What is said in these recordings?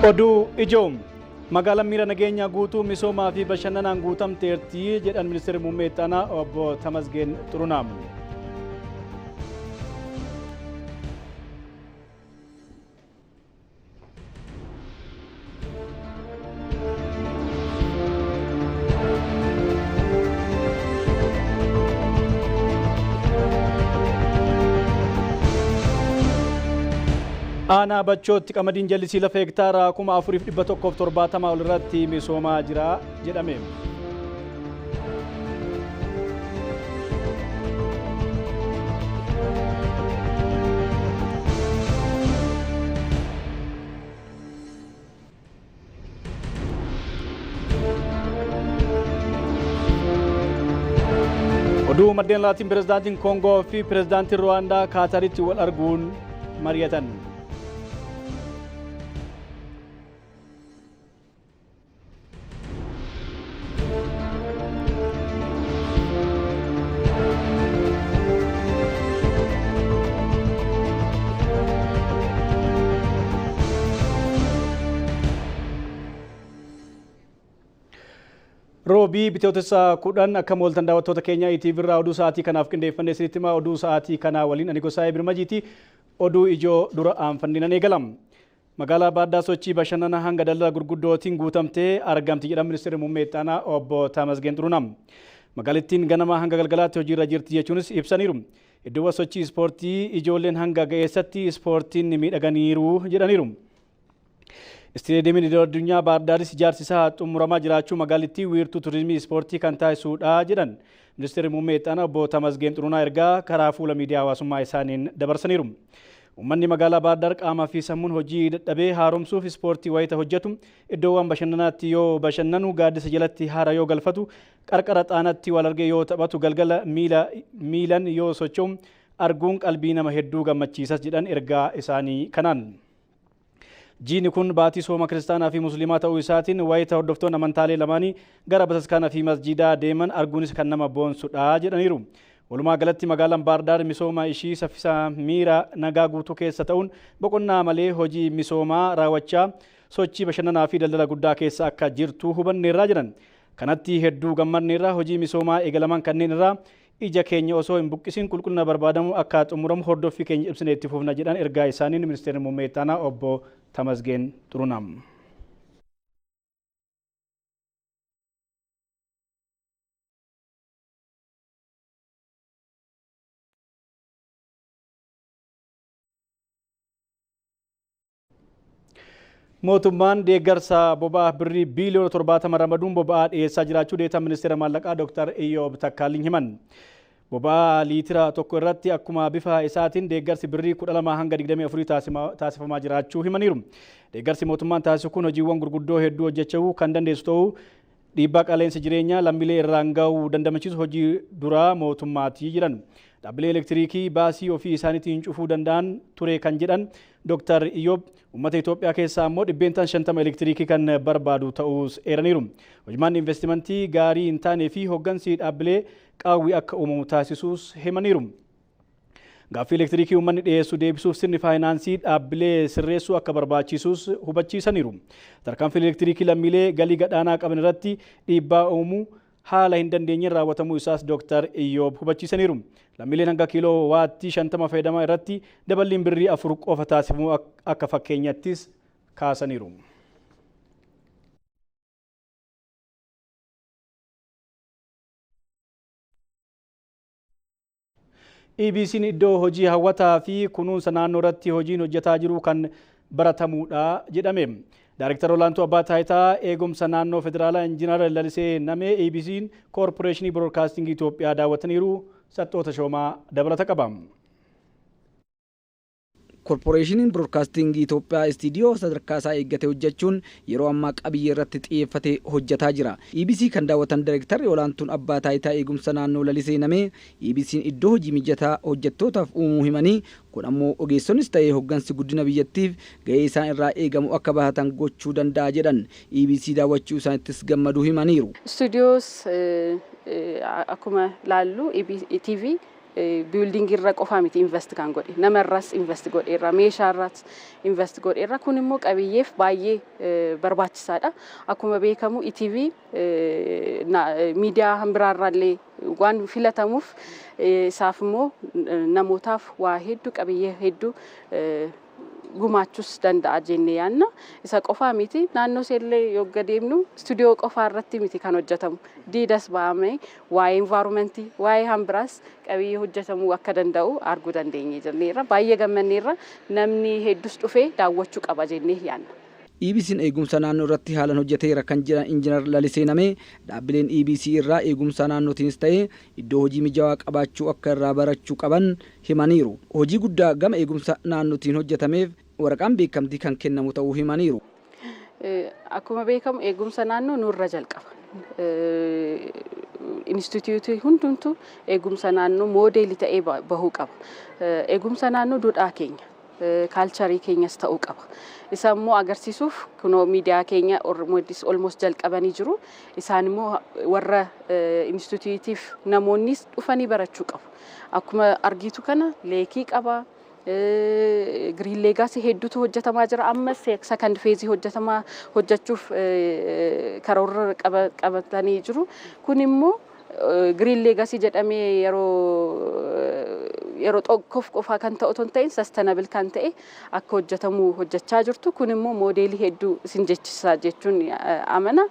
Oduu ijoo magaalaan miira nageenyaa guutuu misoomaa fi bashannanaan guutamteerti jedhan ministeerri muummee itti aanaa obbo Tamasgeen Xurunaa. Aanaa Bachootti qamadiin jallisii lafa hektaara 4,170 ol irratti misoomaa jira jedhame. Oduu maddeen alaatiin pirezidaantiin Koongoo fi pirezidaantiin Ruwaandaa Kaataritti wal arguun mari'atan. Roobii Bitootessa 10 akka mooltan daawwattoota keenya ETV irraa oduu sa'aatii kanaaf qindeeffannee isinitti himaa oduu sa'aatii kanaa waliin ani Gosaayee Birmajiiti. Oduu ijoo dura aanfanni nan eegalam. Magaalaa Baaddaa sochii bashannana hanga daldala gurguddootiin guutamtee argamti jedhan Ministeerri Muummee Itti Aanaa Obbo Tamasgeen Xurunaa. Magaalittiin ganamaa hanga galgalaatti hojiirra jirti jechuunis ibsaniiru. Iddoowwan sochii ispoortii ijoolleen hanga ga'eessatti ispoortiin miidhaganiiru jedhaniiru. Isteediyeemiin idil addunyaa Baardaaris ijaarsi isaa xumuramaa jiraachuu magaalittii wiirtuu turizimii ispoortii kan taasisuudha jedhan. Ministeerri Muummee Itti Aanaa Obbo Tamasgeen Xurunaa ergaa karaa fuula miidiyaa hawaasummaa isaaniin dabarsaniiru. Uummanni magaalaa Baardaar qaamaa fi sammuun hojii dadhabee haaromsuuf ispoortii wayita hojjetu, iddoowwan bashannanaatti yoo bashannanu, gaaddisa jalatti haara yoo galfatu, qarqara xaanaatti wal argee yoo taphatu, galgala miila miilan yoo socho'u arguun qalbii nama hedduu gammachiisas jedhan ergaa isaanii kanaan. Jiini kun baatii sooma kiristaanaa fi musliimaa ta'uu isaatiin wayita hordoftoonni amantaalee lamaanii gara bataskaana fi masjiidaa deeman arguunis kan nama boonsudha jedhaniiru. Walumaa galatti magaalaan Baardaar misooma ishii saffisa miira nagaa guutuu keessa ta'uun boqonnaa malee hojii misoomaa raawwachaa sochii bashannanaa fi daldala guddaa keessa akka jirtu hubanneerraa jedhan. Kanatti hedduu gammadneerra hojii misoomaa eegalaman kanneen irraa ija keenya osoo hin buqqisiin qulqullina barbaadamu akka xumuramu hordoffii keenya cimsinee itti fufna jedhan ergaa isaaniin Ministeerri Muummee Itti Aanaa Obbo Tamasgeen Xurunaa. Mootummaan deeggarsa boba'aaf birrii biiliyoona 70 ramaduun boba'aa dhiyeessaa jiraachuu deetaan ministeera maallaqaa Dr. Iyyoob Takkaaliny himan. Boba'aa liitira tokko irratti akkuma bifa isaatiin deeggarsi birrii 12 hanga 24 taasifamaa jiraachuu himaniiru. Deeggarsi mootummaan taasisu kun hojiiwwan gurguddoo hedduu hojjechuu kan dandeessu ta'uu Dhiibbaa qaala'insa jireenyaa lammiilee irraan ga'u dandamachiisu hojii duraa mootummaati jedhan. Dhaabbilee elektiriikii baasii ofii isaaniitiin cufuu danda'an ture kan jedhan Dooktar Iyyoob, uummata Itoophiyaa keessaa ammoo dhibbeentaan 50 elektiriikii kan barbaadu ta'uus eeraniiru. Hojmaanni investimantii gaarii hin taanee fi hoggansi dhaabbilee qaawwi akka uumamu taasisuus himaniiru. Gaaffii elektiriikii uummanni dhiyeessu deebisuuf sirni faayinaansii dhaabbilee sirreessuu akka barbaachisus hubachiisaniiru. Tarkaanfiin elektiriikii lammiilee galii gadhaanaa qaban irratti dhiibbaa uumuu haala hin dandeenyeen raawwatamuu isaas Dooktar Iyyoob hubachiisaniiru. Lammiileen hanga kiiloo waattii 50 fayyadaman irratti daballiin birrii 4 qofa taasifamuu akka fakkeenyattis kaasaniiru. EBC'n iddoo hojii hawwataa fi kunuunsa naannoo irratti hojiin hojjetaa jiru kan baratamuudha jedhame. Daarektara olaantuu Abbaa Taayitaa Eegumsa Naannoo Federaalaa Injiinar Lalisee Namee EBC'n Koorporeeshinii Biroodkaastingii Itoophiyaa daawwataniiru. Saxxoo Tashoomaa dabalata qaba. Korporeeshiniin Biroodkaastingii Itoophiyaa istiidiyoo sadarkaa isaa eeggate hojjechuun yeroo ammaa qabiyyee irratti xiyyeeffatee hojjetaa jira. EBC kan daawwatan Darektarri Olaantuun Abbaa Taayitaa Eegumsa Naannoo Lalisee Namee, EBCn iddoo hojii mijataa hojjettootaaf uumuu himanii, kun ammoo ogeessonis ta'ee hoggansi guddina biyyattiif gahee isaan irraa eegamu akka bahatan gochuu danda'a jedhan. EBC daawwachuu isaanittis gammaduu himaniiru. Istuudiyoos akkuma laallu ETV Buildingii irra qofaa miti invest kan godhe, namarras invest godheerra, meeshaarras invest godheerra. Kun immoo qabiyyeef baay'ee barbaachisaadha. Akkuma beekamu ETV miidiyaa hambiraarraallee waan filatamuuf, isaaf immoo namootaaf waa hedduu, qabiyyee hedduu gumaachuus danda'a jennee yaanna. Isa qofaa miti, naannoo seellee yogga deemnu istuudiyoo qofaa irratti miti kan hojjetamu. Diidas ba'amee waa'ee environmentii, waa'ee hambiraas qabiyyee hojjetamuu akka danda'u arguu dandeenye jenneerra. Baay'ee gammanneerra, namni hedduus dhufee daawwachuu qaba jennee yaanna. EBC'n eegumsa naannoo irratti haalaan hojjeteera kan jedhan Injiinar Lalisee Namee, dhaabbileen EBC irraa eegumsa naannootiinis ta'ee iddoo hojii mijaawaa qabaachuu akka irraa barachuu qaban himaniiru. Hojii guddaa gama eegumsa naannootiin hojjetameef waraqaan beekamtii kan kennamu ta'uu himaniiru. Akkuma beekamu eegumsa naannoo nurra jalqaba. Instituutii hundumtuu eegumsa naannoo moodeelii ta'ee bahuu qaba. Eegumsa naannoo duudhaa keenya, culturii keenyas ta'uu qaba. Isa immoo agarsiisuuf kunoo miidiyaa keenya almost jalqabanii jiru. Isaan immoo warra instituutiif namoonnis dhufanii barachuu qabu. Akkuma argitu kana lakeii qaba. Green legacy hedduutu hojjetamaa jira. Ammas second phaseii hojjetamaa hojjechuuf karoora qabatanii jiru. Kun immoo green legacy jedhamee yeroo tokkoof qofaa kan ta'u otoo hin ta'in, sustainable kan ta'e akka hojjetamu hojjechaa jirtu. Kun immoo moodeelii hedduu isin jechisa jechuun amana.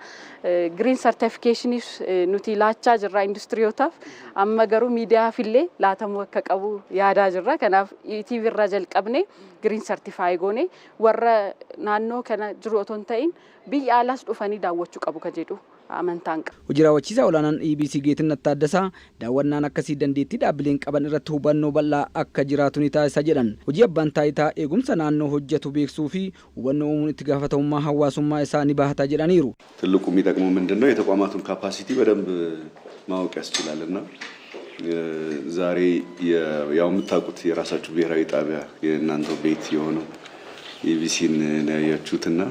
Green certificationiif nuti laachaa jirra industiriyootaaf. Amma garuu miidiyaaf illee laatamuu akka qabu yaadaa jirra. Kanaaf ETV irraa jalqabne green certify goone warra naannoo kana jiru otoo hin ta'in biyya alaas dhufanii daawwachuu qabu kan jedhu amantaan qaba. Hojii raawwachiisaa olaanaan EBC Geetinnat Taaddasaa daawwannaan akkasii dandeettii dhaabbileen qaban irratti hubannoo bal'aa akka jiraatu ni taasisa jedhan. Hojii abbaan taayitaa eegumsa naannoo hojjetu beeksisuu fi hubannoo uumuun itti gaafatamummaa hawaasummaa isaa ni bahata jedhaniiru. ትልቁ የሚጠቅመው ምንድን ነው? የተቋማቱን capacity በደንብ ማወቅ ያስችላል እና ዛሬ ያው የምታውቁት የራሳችሁ ብሔራዊ ጣቢያ የእናንተው ቤት የሆነው ኢቢሲን ነው ያያችሁትና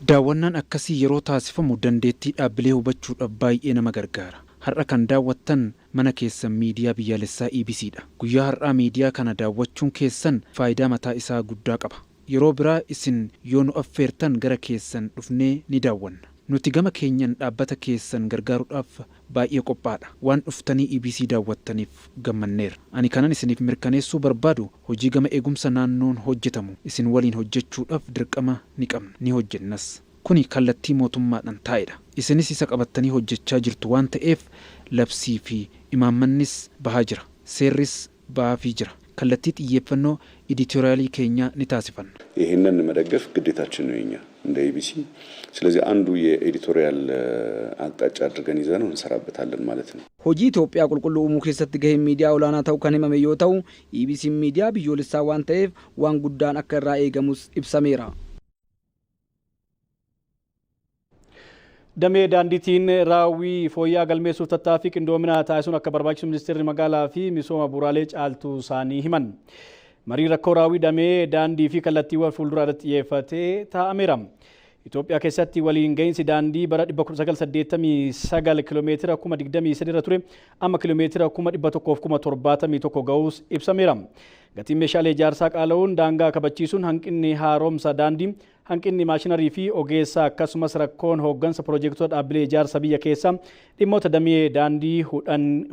Daawwannaan akkasii yeroo taasifamu dandeettii dhaabbilee hubachuudhaaf baay'ee nama gargaara. Har'a kan daawwattan mana keessan miidiyaa biyyaalessaa EBCdha. Guyyaa har'aa miidiyaa kana daawwachuun keessan faayidaa mataa isaa guddaa qaba. Yeroo biraa isin yoo nu affeertan gara keessan dhufnee ni daawwanna. Nuti gama keenyan dhaabbata keessan gargaaruudhaaf baay'ee qophaadha. Waan dhuftanii EBC daawwattaniif gammanneerra. Ani kanan isiniif mirkaneessuu barbaadu hojii gama eegumsa naannoon hojjetamu isin waliin hojjechuudhaaf dirqama ni qabna, ni hojjennas. Kuni kallattii mootummaadhaan taa'edha. Isinis isa qabattanii hojjechaa jirtu waan ta'eef labsii fi imaammannis bahaa jira. Seerris bahaafii jira. Kallattii xiyyeeffannoo editorialii keenyaa ni taasifanna. ይህንን መደገፍ ግዴታችን ነው የኛ እንደ ኢቢሲ። ስለዚህ አንዱ የ editorial አቅጣጫ አድርገን ይዘነው እንሰራበታለን ማለት ነው። Hojii Itoophiyaa qulqulluu uumuu keessatti gaheen miidiyaa olaanaa ta'uu kan himame yoo ta'u, EBC'n miidiyaa biyyoolessaa waan ta'eef waan guddaan akka irraa eegamus ibsameera. Damee daandiitiin raawwii fooyya'aa galmeessuuf tattaaffii qindoominaa taasisuun akka barbaachisu ministeerri magaalaa fi misooma bu'uuraalee Caaltuu Saanii himan. Marii rakkoo raawwii damee daandii fi kallattiiwwan fuulduraa irratti xiyyeeffatee taa'ameera. Itoophiyaa keessatti waliin gahinsi daandii bara 1989 kiiloomeetira 23,000 irra ture amma kiiloomeetira 171,000 ga'uus ibsameera. Gatiin meeshaalee ijaarsaa qaala'uun, daangaa kabachiisuun, hanqinni haaromsa daandii, hanqinni maashinarii fi ogeessaa, akkasumas rakkoon hooggansa piroojektota dhaabbilee ijaarsa biyya keessaa dhimmoota damee daandii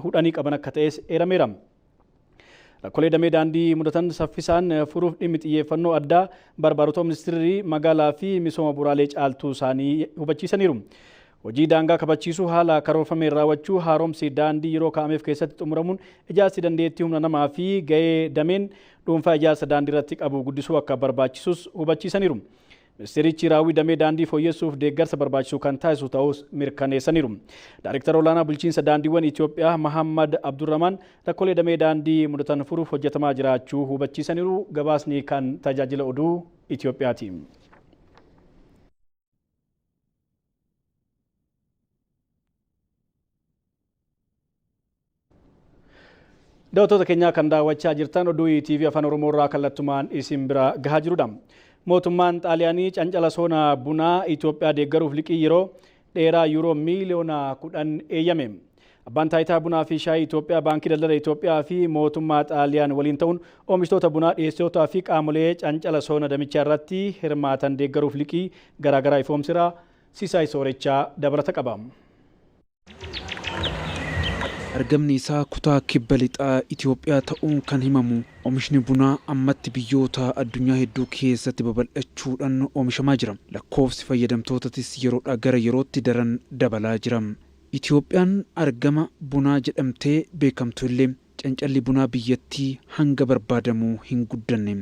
hudhanii qaban akka ta'es eerameera. Rakkoolee damee daandii mudatan saffisaan furuuf dhimmi xiyyeeffannoo addaa barbaadu ta'uu ministeerri magaalaa fi misooma bu'uuraalee Caaltuu Saanii hubachiisaniiru. Hojii daangaa kabachiisuu haala karoorfameen raawwachuu, haaromsi daandii yeroo kaa'ameef keessatti xumuramuun, ijaarsi dandeettii humna namaa fi gahee dameen dhuunfaa ijaarsa daandii irratti qabu guddisuu akka barbaachisus hubachiisaniiru. Ministeerichi raawwii damee daandii fooyyessuuf deeggarsa barbaachisu kan taasisu ta'us mirkaneessaniiru. Daariktara olaanaa bulchiinsa daandiiwwan Itoophiyaa Mahammad Abdurrahman rakkoolee damee daandii mudatan furuuf hojjetamaa jiraachuu hubachiisaniiru. Gabaasni kan tajaajila oduu Itoophiyaati. Daawwattoota keenyaa, kan daawwachaa jirtan oduu ETV Afaan Oromoo irraa kallattumaan isin bira gahaa jirudha. Mootummaan Xaaliyaanii cancala soona bunaa Itoophiyaa deeggaruuf liqii yeroo dheeraa yuuroo miiliyoona 10 eeyyame. Abbaan taayitaa bunaa fi shaayii Itoophiyaa, Baankii Daldala Itoophiyaa fi mootummaa Xaaliyaan waliin ta'uun oomishtoota bunaa, dhiyeessitootaa fi qaamolee cancala soona damichaa irratti hirmaatan deeggaruuf liqii garaagaraa ifoomsira. Sisaay Soorechaa dabalata qaba. Argamni isaa kutaa kibba lixaa Itoophiyaa ta'uun kan himamu oomishni bunaa ammatti biyyoota addunyaa hedduu keessatti babal'achuudhaan oomishamaa jira. Lakkoofsi fayyadamtootatis yeroodhaa gara yerootti daran dabalaa jira. Itoophiyaan argama bunaa jedhamtee beekamtu illee cancalli bunaa biyyattii hanga barbaadamu hin guddanne.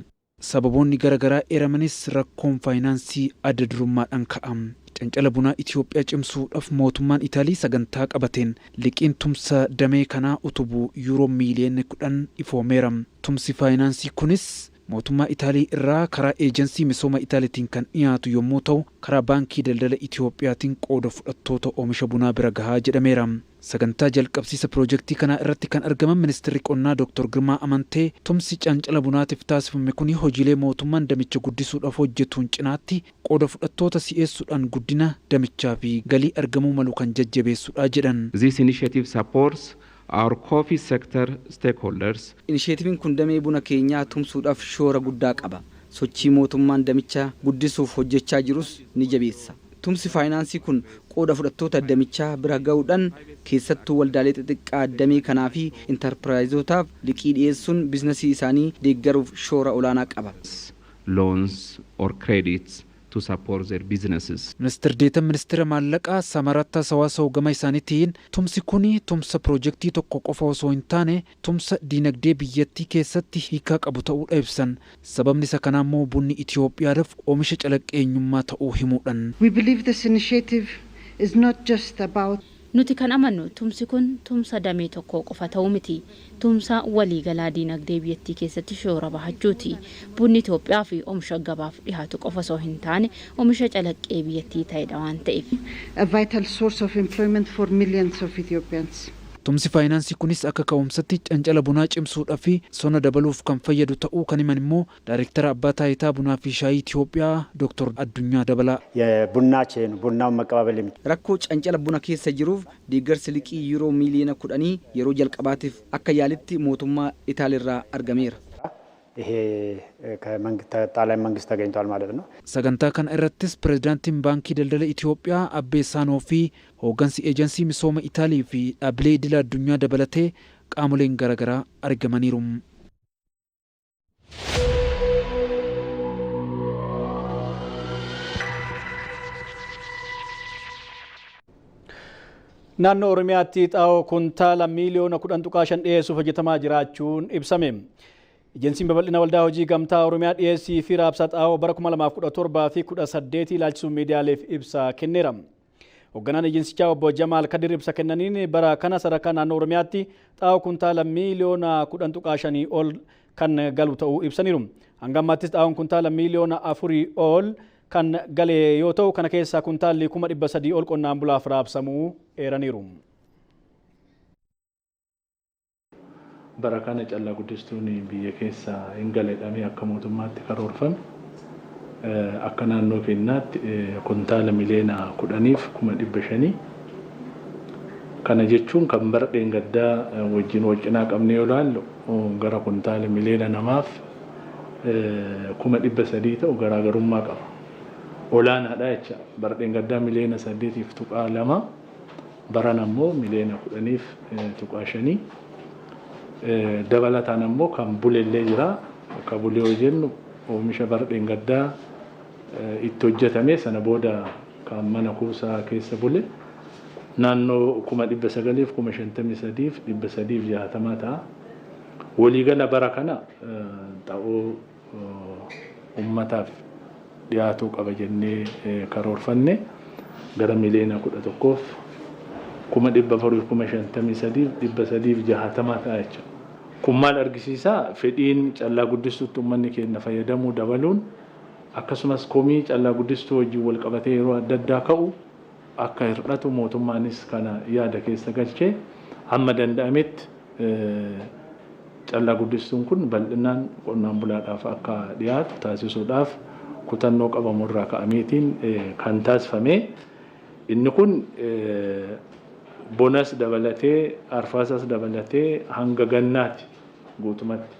Sababoonni garaagaraa eeramanis rakkoon faayinaansii adda durummaadhaan ka'a. Cancala bunaa Itoophiyaa cimsuudhaaf mootummaan Itaalii sagantaa qabateen liqiin tumsa damee kanaa utubu yuuroo miiliyoona 10 ifoomeera. Tumsi faayinaansii kunis mootummaa Itaalii irraa karaa eejensii misooma Itaaliitiin kan dhiyaatu yommuu ta'u, karaa Baankii Daldala Itoophiyaatiin qooda fudhattoota oomisha bunaa bira gahaa jedhameera. Sagantaa jalqabsiisa piroojeektii kanaa irratti kan argaman Ministeerri Qonnaa Dr. Girmaa Amantee, tumsi cancala bunaatiif taasifame kun hojiilee mootummaan damicha guddisuudhaaf hojjetuun cinaatti qooda fudhattoota si'eessuudhaan guddina damichaa fi galii argamuu malu kan jajjabeessudha jedhan. This initiative supports our coffee sector stakeholders. Inisheetiviin kun damee buna keenyaa tumsuudhaaf shoora guddaa qaba. Sochii mootummaan damicha guddisuuf hojjechaa jirus ni jabeessa. Tumsi faayinaansii kun qooda fudhattoota damichaa bira ga'uudhaan, keessattuu waldaalee xixiqqaa damee kanaa fi intarpiraayizotaaf liqii dhiyeessuun biizinasii isaanii deeggaruuf shoora olaanaa qaba. Loans or credits to support their businesses. Ministir Deetan Ministeera Maallaqaa Samarattaa Sawaasoo gama isaaniitiin, tumsi kun tumsa piroojeektii tokko qofa osoo hin taane tumsa diinagdee biyyattii keessatti hiikaa qabu ta'uudha ibsan. Sababni isa kanaa immoo bunni Itoophiyaadhaaf oomisha calaqqeenyummaa ta'uu himuudhaan. We believe this initiative is not just about Nuti kan amannu tumsi kun tumsa damee tokko qofa ta'uu miti. Tumsa waliigalaa diinagdee biyyattii keessatti shoora bahachuuti. Bunni Itoophiyaa fi oomisha gabaaf dhiyaatu qofa osoo hin taane oomisha calaqqee biyyattii ta'edha waan ta'eef. a vital source of employment for millions of Ethiopians. Tumsi faayinaansii kunis akka ka'umsatti cancala bunaa cimsuudhaa fi sona dabaluuf kan fayyadu ta'uu kan himan immoo Daayirektara Abbaa Taayitaa Bunaa fi Shaayii Itoophiyaa Dr. Addunyaa Dabalaa. የቡና ቼኑ ቡናውን መቀባበል የሚ Rakkoo cancala buna keessa jiruuf deeggarsi liqii yuuroo miiliyoona 10 yeroo jalqabaatiif akka yaalitti mootummaa Itaaliirraa argameera. ይሄ ከጣሊያን መንግስት ተገኝቷል ማለት ነው። Sagantaa kana irrattis pirezidaantiin Baankii Daldala Itoophiyaa Abbee Saanoo fi hooggansi eejensii misooma Itaalii fi dhaabbilee idila addunyaa dabalatee qaamoleen garaagaraa argamaniiru. Naannoo Oromiyaatti xaa'oo kuntaala miiliyoona 10.5 dhiyeessuuf hojjetamaa jiraachuun ibsame. Ejensiin babal'ina waldaa hojii gamtaa Oromiyaa dhiyeessii fi raabsa xaa'oo bara 2017 fi 18 ilaalchisuun miidiyaaleef ibsa kenneera. Hoogganaan ejensichaa obbo Jamaal Kadir ibsa kennaniin, bara kana sadarkaa naannoo Oromiyaatti xaa'oo kuntaala miiliyoona 10.5 ol kan galu ta'uu ibsaniiru. Hanga ammaattis xaa'oon kuntaala miiliyoona 4 ol kan gale yoo ta'u, kana keessaa kuntaalli 300,000 ol qonnaan bulaaf raabsamuu eeraniiru. Bara kana callaa guddistuun biyya keessa hin galedhamee akka mootummaatti karoorfame, akka naannoo keenyaatti kuntaala 10,500,000. Kana jechuun kan bara dheengaddaa wajjin wal cinaa qabnee yoo ilaallu gara kuntaala 2,300,000 ta'u garaagarummaa qaba. Olaanaadha jecha. Bara dheengaddaa 8.2 miliyoona, baran ammoo 10.5 miliyoona. Dabalataan ammoo kan bulellee jira. Kan bulee yoo jennu oomisha bara dheengaddaa itti hojjetame sana booda kan mana kuusaa keessa bule naannoo 953,360 ta'a. Waliigala bara kana xaa'oo uummataaf dhiyaatuu qaba jennee karoorfanne gara 11,453,360 ta'a jechuudha. Kun maal argisiisaa? Fedhiin callaa guddistuutti uummanni keenya fayyadamuu dabaluun, akkasumas komii callaa guddistuu wajjin wal qabatee yeroo adda addaa ka'u akka hir'atu, mootummaanis kana yaada keessa galchee hamma danda'ametti callaa guddistuun kun bal'inaan qonnaan bulaadhaaf akka dhiyaatu taasisuudhaaf kutannoo qabamu irraa ka'ameetiin kan taasifame. Inni kun Bonas dabalatee, arfaasas dabalatee hanga gannaati guutumatti.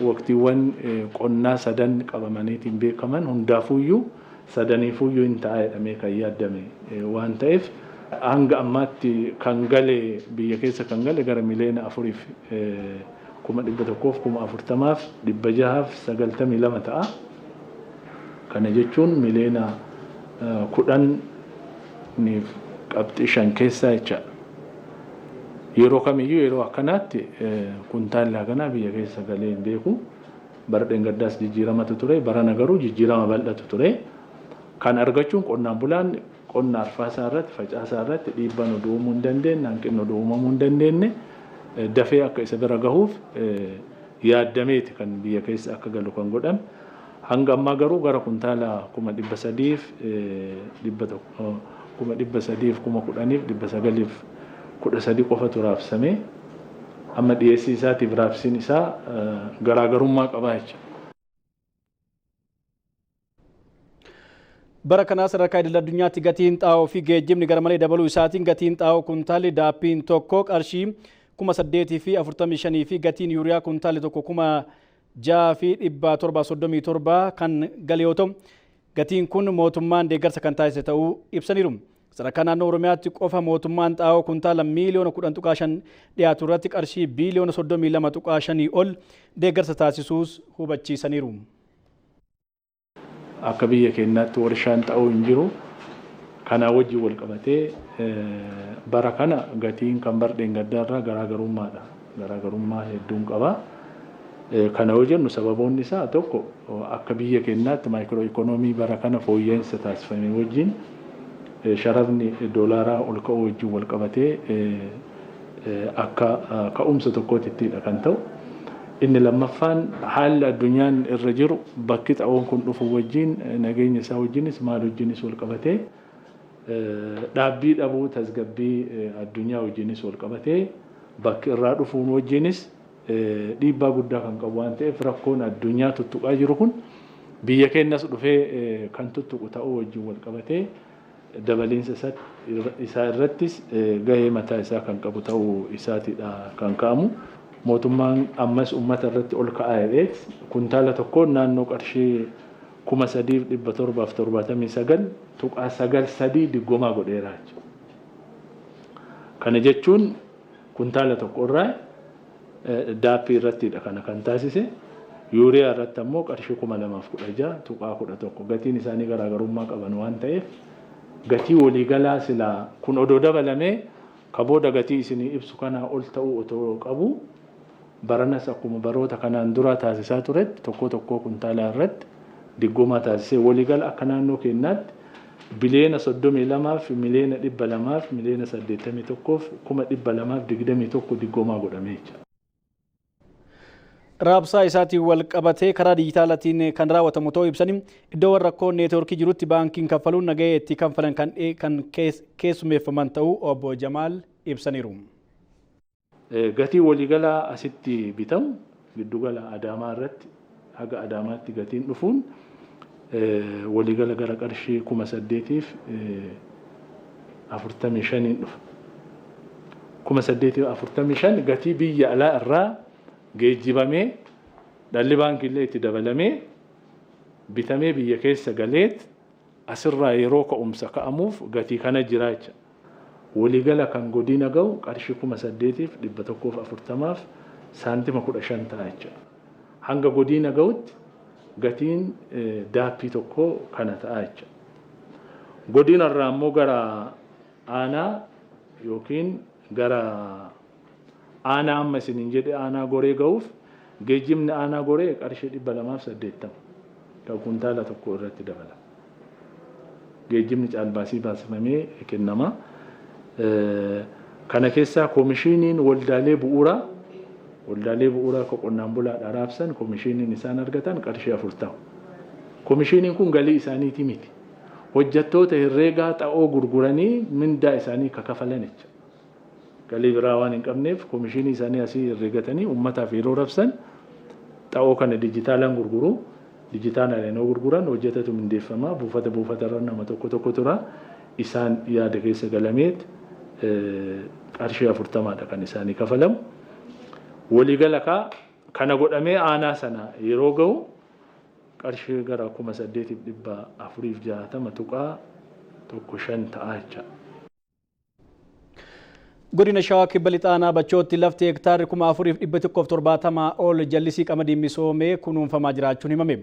Waqtiiwwan qonnaa sadan qabamaniitiin beekaman hundaafuyyuu sadaniifuyyuu hin ta'a jedhamee kan yaaddame waan ta'eef, hanga ammaatti kan gale, biyya keessa kan gale gara 4,140,692 ta'a. Kana jechuun miliyoona 10.5 keessaa jechaadha. Yeroo kamiyyuu yeroo akkanaatti kuntaalli haganaa biyya keessa galee hin beeku. Bara dheengaddaas jijjiiramatu ture. Barana garuu jijjiirama bal'atu ture. Kan argachuun qonnaan bulaan qonna arfaasaa irratti, facaasaa irratti dhiibbaan oduu uumuu hin dandeenye, hanqinni oduu uumamuu hin dandeenye, dafee akka isa bira gahuuf yaaddameeti kan biyya keessa akka galu kan godhame. Hanga ammaa garuu gara kuntaala 300,100, 310,913 qofatu raabsamee, amma dhiyeessii isaatiif raabsiin isaa garaagarummaa qabaa jechuudha. Bara kanaa sadarkaa idil addunyaatti gatiin xaa'oo fi geejjibni garmalee dabaluu isaatiin gatiin xaa'oo kuntaalli daappiin tokko qarshii 8,045 fi gatiin yuuriyaa kuntaalli tokko 6,737 kan gale yoo ta'u, gatiin kun mootummaan deeggarsa kan taasise ta'uu ibsaniiru. Sadarkaa naannoo Oromiyaatti qofa mootummaan xaa'oo kuntaala miiliyoona 10.5 dhiyaatu irratti qarshii biiliyoona 32.5 ol deeggarsa taasisuus hubachiisaniiru. Akka biyya keenyaatti warshaan xaa'oo hin jiru. Kanaa wajjin wal qabatee bara kana gatiin kan bara dheengaddaa irraa garaagarummaadha. Garaagarummaa hedduun qaba. Kana yoo jennu sababoonni isaa tokko, akka biyya keenyaatti macro economy bara kana fooyya'insa taasifame wajjin, sharafni doolaaraa ol ka'uu wajjin wal qabatee akka ka'umsa tokkootittidha kan ta'u. Inni lammaffaan, haalli addunyaan irra jiru, bakki xaa'oon kun dhufu wajjin, nageenya isaa wajjinis maal wajjinis wal qabatee, dhaabbii dhabuu tasgabbii addunyaa wajjinis wal qabatee, bakki irraa dhufuun wajjinis dhiibbaa guddaa kan qabu waan ta'eef, rakkoon addunyaa tuttuqaa jiru kun biyya keenyas dhufee kan tuttuqu ta'uu wajjin wal qabatee dabaliinsa isaa irrattis gahee mataa isaa kan qabu ta'uu isaatiidha kan ka'amu. Mootummaan ammas uummata irratti ol ka'aa jedheet kuntaala tokkoon naannoo qarshii 3,779.93 diggomaa godheera jechuudha. Kana jechuun kuntaala tokko irraa daappii irrattidha kana kan taasise. Yuuriyaa irratti ammoo qarshii 2,016.11. Gatiin isaanii garaagarummaa qaban waan ta'eef, gatii waliigalaa silaa kun odoo dabalamee ka booda gatii isinii ibsu kanaa ol ta'uu otoo qabu, baranas akkuma baroota kanaan dura taasisaa turetti tokko tokkoo kuntaalaa irratti diggomaa taasisee, waliigala akka naannoo keenyaatti 32,200,081,221,000 diggomaa godhamee jira. Raabsaa isaatiin wal qabatee karaa dijitaalaatiin kan raawwatamu ta'uu ibsanii, iddoowwan rakkoon neetwoorkii jirutti baankiin kaffaluun nagahee itti kanfalan kan keessummeeffaman ta'uu obbo Jamaal ibsaniiru. Gatii waliigalaa asitti bitamu, giddugala Adaamaa irratti haga Adaamaatti gatiin dhufuun waliigala gara qarshii 8,045n dhufa. 8,045 gatii biyya alaa irraa geejjibamee, dhalli baankiillee itti dabalamee bitamee biyya keessa galeet asirraa yeroo ka'umsa ka'amuuf gatii kana jira jecha. Waliigala kan godina ga'u qarshii 8,140 saantima 15 ta'a jechuudha. Hanga godina ga'utti gatiin daappii tokko kana ta'a jechuudha. Godina irraa immoo gara aanaa yookiin gara aanaa amma isiniin jedhe aanaa goree ga'uuf geejjibni aanaa goree qarshii 280 kan kuntaala tokko irratti dabala. Geejjibni caalbaasii baasifamee kennama. Kana keessaa koomishiiniin waldaalee bu'uuraa akka qonnaan bulaadhaa raabsan koomishiiniin isaan argatan qarshii 40. Koomishiiniin kun galii isaaniiti miti. Hojjettoota herreegaa xa'oo gurguranii mindaa isaanii kakafalan jecha. Galii biraa waan hin qabneef koomishinii isaanii asii herreegatanii uummataaf yeroo rabsan xa'oo kana dijitaalaan gurguru. Dijitaalaan yeroo gurguran hojjetatu mindeeffama. Buufata buufatarra nama tokko tokko tura. Isaan yaada keessa galameet Qarshii 40dha kan isaanii kafalamu. Waliigala kaa kana godhamee aanaa sana yeroo gahu qarshii gara 8,460.15 ta'a jecha. Godina Shawaa Kibba Lixaa Aanaa Bachootti lafti hektaarri 4,170 ol jallisii qamadiin misoomee kunuunfamaa jiraachuun himame.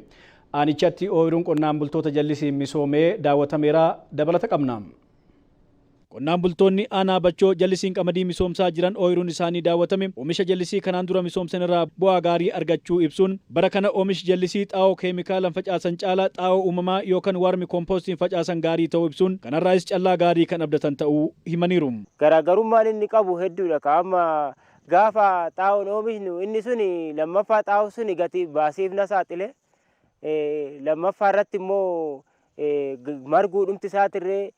Aanichatti ooyiruun qonnaan bultoota jallisiin misoomee daawwatameera, dabalata qabna. Qonnaan bultoonni aanaa Bachoo jallisiin qamadii misoomsaa jiran ooyiruun isaanii daawwatame oomisha jallisii kanaan dura misoomsan irraa bu'aa gaarii argachuu ibsuun, bara kana oomishi jallisii xaa'oo keemikaalaan facaasan caala xaa'oo uumamaa yookaan vermicompostiin facaasan gaarii ta'uu ibsuun, kanarraayis callaa gaarii kan abdatan ta'uu himaniiru. Garaagarummaan inni qabu hedduudha. Ka amma gaafa xaa'oon oomishnu inni suni lammaffaa xaa'oo suni gati baasiif na saaxile, lammaffaa irratti immoo marguudhumti isaatirree,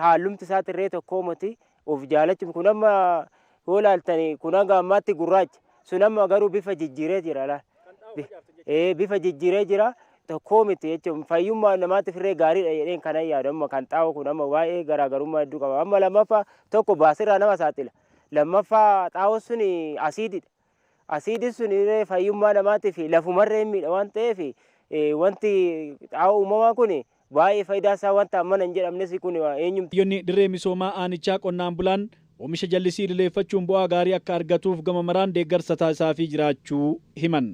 haallumti isaatirree tokko miti. Of jaalachuun kun amma yoo ilaaltan kun hanga ammaatti gurraacha, sun amma garuu bifa jijjiiree jira laal. Bifa jijjiiree jira, tokkoo miti jechuun fayyummaa namaatiif illee gaariidha jedheen kanan yaadu. Amma kan xaa'oo kun amma baay'ee garaagarummaa hedduu qaba. Amma lammaffaa tokko baasirraa nama saaxila, lammaffaa xaa'oo sun asiididha. Asiidin sun illee fayyummaa namaatiif lafumarree miidha waan ta'eef, wanti xaa'oo uumamaa kun baay'ee faayidaa isaa wanta ammana hin jedhamnes kun eenyumti. Biyyoonni dirree misoomaa aanichaa qonnaan bulaan oomisha jallisii idileeffachuun bu'aa gaarii akka argatuuf gama maraan deeggarsa taasisaafii jiraachuu himan.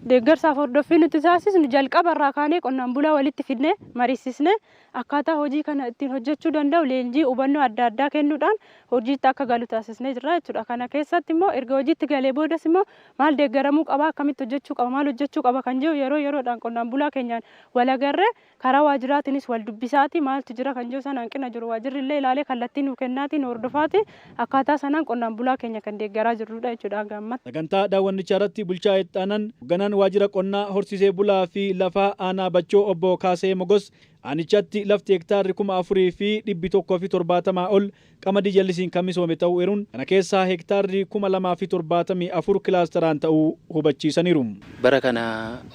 Deeggarsaaf hordoffii nuti taasisnu jalqaba irraa kaanee qonnaan bulaa walitti fidnee mariisisnee, akkaataa hojii kana ittiin hojjechuu danda'u leenjii hubannoo adda addaa kennuudhaan hojiitti akka galu taasisnee jirra jechuudha. Kana keessatti immoo erga hojiitti galee boodas immoo maal deeggaramuu qaba, akkamitti hojjechuu qaba, maal hojjechuu qaba kan jiru yeroo yeroodhaan qonnaan bulaa keenyaan wal agarree, karaa waajjiraatiinis wal dubbisaati, maaltu jira kan jiru sana, hanqina jiru waajjirri illee ilaalee kallattii nuu kennaati, nu hordofaati, akkaataa sanaan qonnaan bulaa keenya kan deeggaraa jirrudha jechuudha hanga ammaatti. Sagantaa daawwannichaa irratti bulchaa itti hoogganaan waajjira qonnaa, horsiisee bulaa fi lafaa aanaa Bachoo obbo Kaasee Mogos, aanichatti lafti hektaarri 4,170 ol qamadii jallisiin kan misoome ta'uu eeruun, kana keessaa hektaarri 2,074 kilaasteraan ta'uu hubachiisaniiru. Bara kana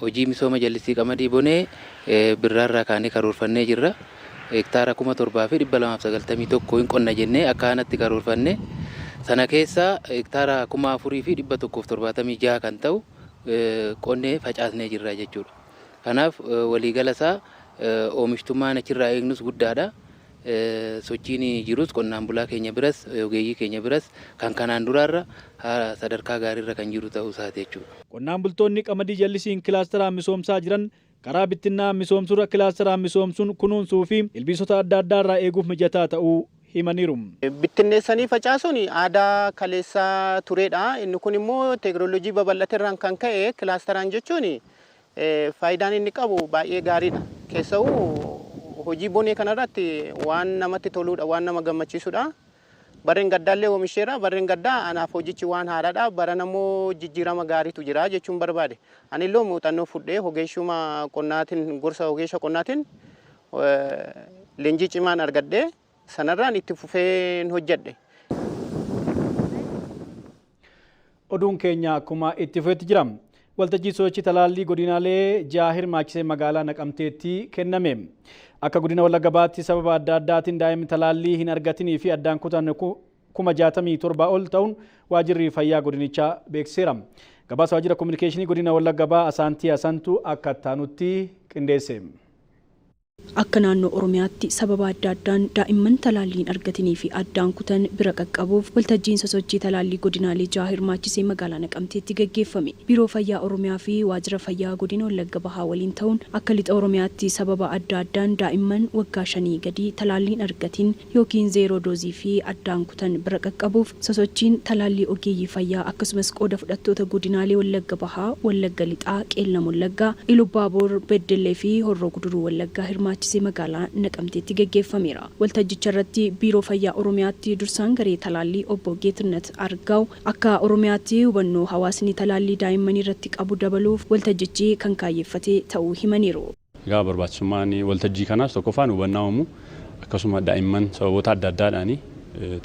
hojii misooma jallisii qamadii bonee birraarraa kaanee karoorfannee jirra. Hektaara 7,291 hin qonna jennee akka aanatti karoorfanne, sana keessaa hektaara 4,176 kan ta'u qonnee facaasnee jirra jechuudha. Kanaaf waliigala isaa oomishtummaan achirraa eegnus guddaadha. Sochiin jirus qonnaan bulaa keenya biras, ogeeyyii keenya biras kan kanaan duraarra sadarkaa gaariirra kan jiru ta'uu isaati jechuudha. Qonnaan bultoonni qamadii jallisiin kilaasteraan misoomsaa jiran karaa bittinnaa misoomsurra kilaasteraan misoomsuun kunuunsuu fi ilbiisota adda addaa irraa eeguuf mijataa ta'uu himaniiru. Bittinneessanii facaasuun aadaa kaleessaa turedha. Inni kun immoo teekinooloojii babal'ate irraan kan ka'e kilaasteraan jechuun faayidaan inni qabu baay'ee gaariidha. Keessa'uu hojii bonee kanarratti waan namatti toludha, waan nama gammachiisudha. Barreen gaddaallee oomisheera. Barreen gaddaa anaaf hojichi waan haaraadha. Baran ammoo jijjiirama gaariitu jira jechuun barbaade. Anillee muuxannoo fudhee ogeessuma qonnaatiin, gorsa ogeessa qonnaatiin leenjii cimaan argadhee sanarraan itti fufeen hojjedhe. Oduun keenya akkuma itti fufetti jira. Waltajjii sochii talaallii godinaalee ja'a hirmaachisee magaalaa Naqamteetti kenname. Akka godina Wallagga Bahaatti sababa adda addaatiin daa'imni talaallii hin argatinii fi addaan kutan 67,000 ol ta'uun waajjirri fayyaa godinichaa beeksiseera. Gabaasa waajjira kominikeeshinii godina Wallagga Bahaa Asaantii Asantuu akka ittaanutti qindeesse. Akka naannoo Oromiyaatti sababa adda addaan daa'imman talaallii hin argatinii fi addaan kutan bira qaqqabuuf waltajjiin sosochii talaallii godinaalee jaha hirmaachisee magaalaa Naqamteetti gaggeeffame. Biiroo Fayyaa Oromiyaa fi Waajjira Fayyaa Godina Wallagga Bahaa waliin ta'uun akka lixa Oromiyaatti sababa adda addaan daa'imman waggaa shanii gadii talaallii hin argatin yookiin zeeroo doozii fi addaan kutan bira qaqqabuuf sosochiin talaallii ogeeyyii fayyaa akkasumas qooda fudhattoota godinaalee Wallagga Bahaa, Wallagga Lixaa, Qeellam Wallaggaa, Ilubbaaboor, Beddellee fi Horroo Guduruu Wallaggaa hirmaachisee magaalaa Naqamteetti geggeeffameera. Waltajjicha irratti Biiroo Fayyaa Oromiyaatti dursaan garee talaallii obbo Geetnet Argaaw, akka Oromiyaatti hubannoo hawaasni talaallii daa'immanii irratti qabu dabaluuf waltajjichi kan kaayyeffate ta'uu himaniiru. Egaa barbaachisummaan waltajjii kanaas tokkoffaan hubannaa uumuu, akkasuma daa'imman sababoota adda addaadhaan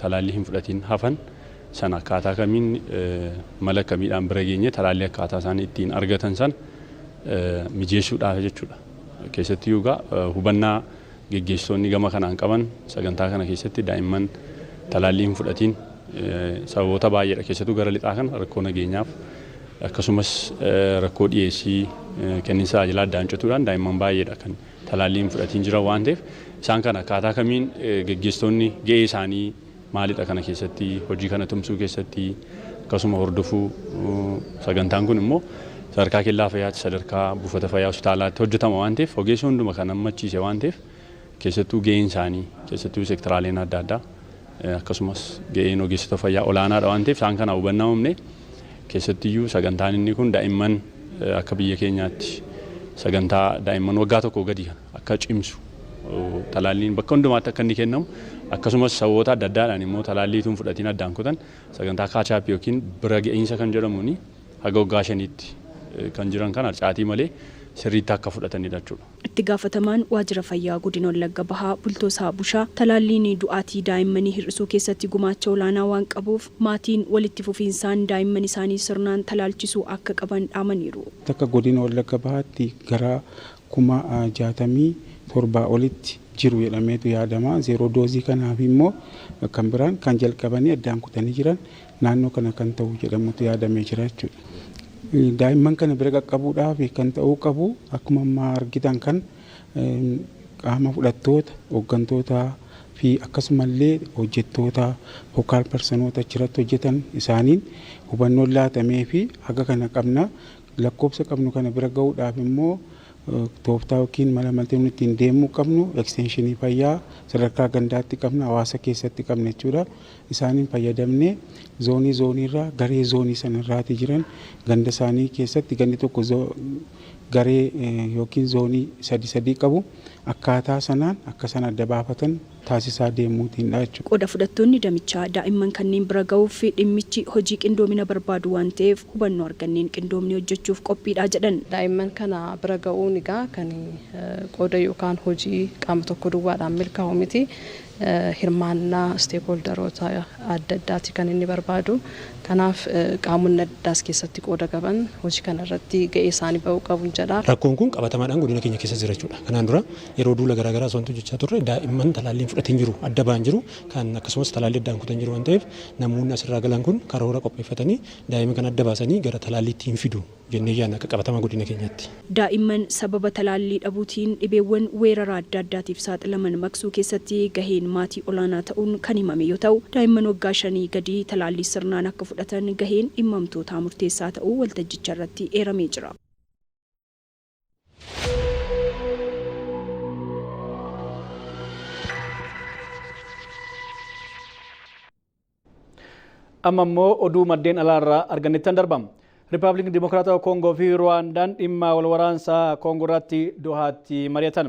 talaallii hin fudhatiin hafan sana akkaataa kamiin, mala akkamiidhaan bira geenye talaallii akkaataa isaan ittiin argatan sana mijeessuudhaaf jechuudha. Keessattiyyuu egaa hubannaa geggeessitoonni gama kanaan qaban sagantaa kana keessatti daa'imman talaallii hin fudhatiin sababoota baay'eedha, keessattuu gara lixaa kana rakkoo nageenyaaf akkasumas rakkoo dhiyeessii kenniinsa tajaajila addaan cituudhaan daa'imman baay'eedha kan talaallii hin fudhatiin jiran waan ta'eef, isaan kana akkaataa kamiin geggeessitoonni ga'ee isaanii maalidha kana keessatti, hojii kana tumsuu keessatti, akkasuma hordofuu. Sagantaan kun immoo sadarkaa kellaa fayyaatti, sadarkaa buufata fayyaa hospitaalaatti hojjetama waan ta'eef, ogeessa hunduma kan hammachiise waan ta'eef, keessattuu ga'een isaanii, keessattuu sektoraaleen adda addaa, akkasumas ga'een ogeessota fayyaa olaanaadha waan ta'eef, isaan kana hubannaa uumne. Keessattiyyuu sagantaan inni kun daa'imman akka biyya keenyaatti sagantaa daa'imman waggaa 1 gadi akka cimsu, talaalliin bakka hundumaatti akka inni kennamu, akkasumas sababoota adda addaadhaan immoo talaallii tun fudhatiin addaan kutan sagantaa catch up yookiin bira ga'iinsa kan jedhamuuni haga waggaa 5tti kan jiran kan harcaatii malee sirriitti akka fudhatanidha jechuudha. Itti gaafatamaan Waajjira Fayyaa Godina Wallagga Bahaa Bultoosaa Bushaa talaalliin du'aatii daa'immanii hir'isuu keessatti gumaacha olaanaa waan qabuuf maatiin walitti fufiinsaan daa'imman isaanii sirnaan talaalchisuu akka qaban dhaamaniiru. Akka godina Wallagga Bahaatti gara 67,000 olitti jiru jedhameetu yaadama. Zero dose kanaaf immoo kan biraan kan jalqabanii addaan kutanii jiran naannoo kana kan ta'u jedhamutu yaadamee jira jechuudha. Daa'imman kana bira qaqqabuudhaaf kan ta'uu qabu, akkuma ammaa argitan kan qaama fudhattoota, hooggantoota fi akkasumallee hojjettoota, focal personoota achirratti hojjetan isaaniin hubannoon laatamee fi haga kana qabna. Lakkoofsa qabnu kana bira gahuudhaaf immoo tooftaa yookiin mala maltee nuti ittiin deemuu qabnu ekstenshinii fayyaa sadarkaa gandaatti qabna, hawaasa keessatti qabna jechuudha. Isaaniin fayyadamnee zoonii zooniirraa garee zoonii sanarraati jiran ganda isaanii keessatti gandi tokko garee yookiin zoonii sadi sadii qabu, akkaataa sanaan akka sana adda baafatan taasisaa deemuutiinidha jechuudha. Qooda fudhattoonni damichaa daa'imman kanneen bira gahuuf dhimmichi hojii qindoomina barbaadu waan ta'eef hubannoo arganneen qindoomni hojjechuuf qophiidha jedhan. Daa'imman kana bira ga'uun egaa kan qooda yookaan hojii qaama tokko duwwaadhaan milkaa'u miti. Hirmaannaa stakeholderoota adda addaati kan inni barbaadu. Kanaaf qaamonni adda addaas keessatti qooda qaban hojii kana irratti ga'ee isaanii ba'uu qabu jedha. Rakkoon kun qabatamaadhaan godina keenya keessa jira jechuudha. Kanaan dura yeroo duula garaagaraa osoo hojjechaa turre daa'imman talaalliin fudhatiin jiru adda ba'an jiru, kan akkasumas talaallii addaan kutan jiru waan ta'eef, namoonni asirraa galan kun karoora qopheeffatanii daa'ima kana adda baasanii gara talaalliitti hin fidu jennee yaadna akka qabatama godina keenyaatti. Daa'imman sababa talaallii dhabuutiin dhibeewwan weeraraa adda addaatiif saaxilaman maqsuu keessatti gaheen maatii olaanaa ta'uun kan himame yoo ta'u, daa'imman waggaa 5 gadii talaallii sirnaan akka fudhatan gaheen dhimmamtootaa murteessaa ta'uu waltajjicha irratti eeramee jira. Amma immoo oduu maddeen alaarraa argannettan darbama. Riippaabilikni Dimokiraatawaa Koongoo fi Ruwaandaan dhimma wal waraansaa Koongoo irratti Dohaatti mari'atan.